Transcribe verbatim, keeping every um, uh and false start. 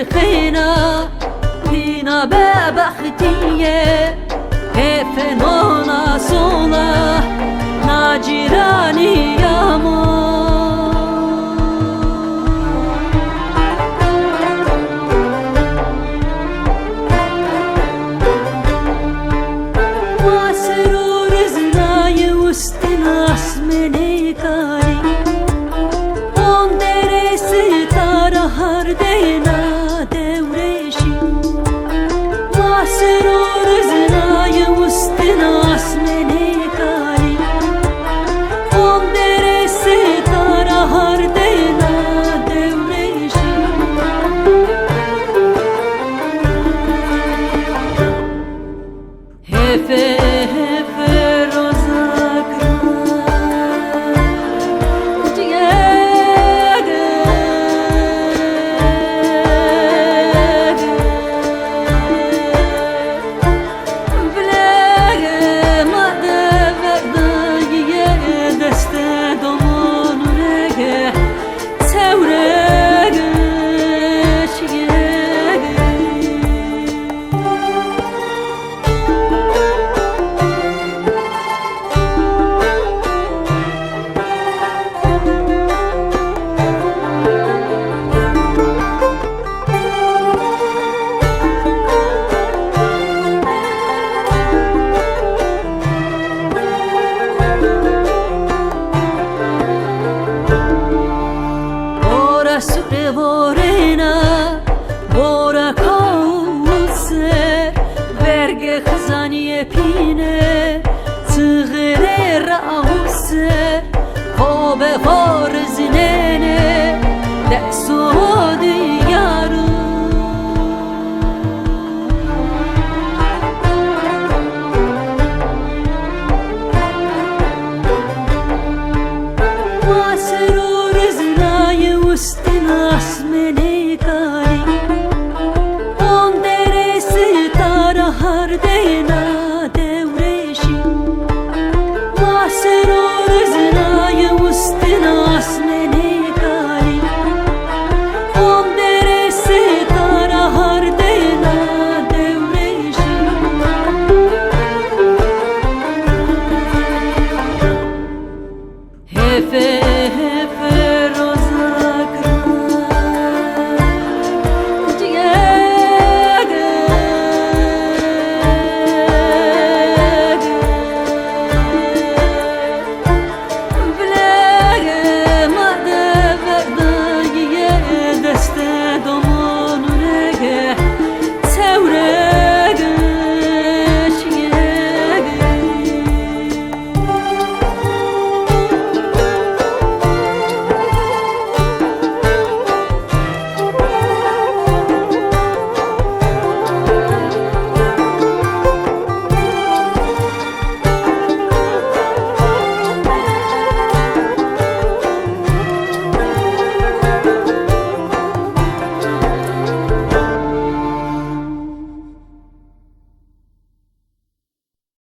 Fena, fena bebextiye, hêfê nona sola, nacîranî ya ma. Ma ser û rizna ye ustin asmenê karî, on derê sitara hardeyna dewrêşî. Ma ser û rizna ye ustin asmenê karî, on derê sitara hardeyna dewrêşî. Hêfê, hêfê rozak Ora suqê vorêna, ora kawuse, berge xizaniye pîne, çixirê rawuse, xo be xo